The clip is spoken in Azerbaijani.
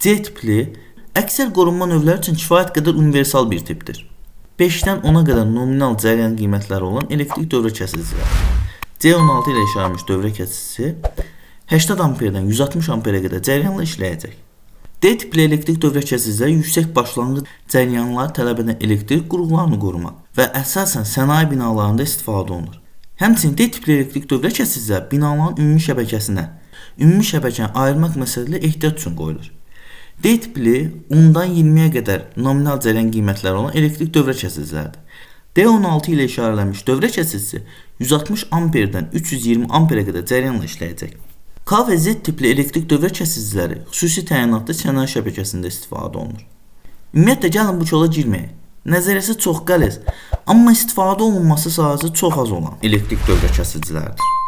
C tipli əksər qorunma növləri üçün kifayət qədər universal bir tipdir. 5-dən 10-a qədər nominal cəryan qiymətləri olan elektrik dövrə kəsicilər. C16 ilə işarələnmiş dövrə kəsicisi 80 amperdən 160 amperə qədər cəryanla işləyəcək. D tipli elektrik dövrə kəsicilər yüksək başlanğıc cəryanlar tələb edən elektrik qurğularını qorumaq və əsasən sənaye binalarında istifadə olunur. Həmçinin D tipli elektrik dövrə kəsicilər binaların ümumi şəbəkəsinə, ümumi şəbəkəni ayırmaq məqsədilə ehtiyat üçün qoyulur. D tipli 10-dan 20-yə qədər nominal cəryan qiymətləri olan elektrik dövrə kəsicilərdir. D16 ilə işarələnmiş dövrə kəsicisi 160 amperdən 320 amperə qədər cəryanla işləyəcək. K və Z tipli elektrik dövrə kəsiciləri xüsusi təyinatlı sənaye şəbəkəsində istifadə olunur. Ümumiyyətlə gəlin bu kola girməyək. Nəzəriyyəsi çox qəliz, amma istifadə olunması sahəsi çox az olan elektrik dövrə kəsicilərdir.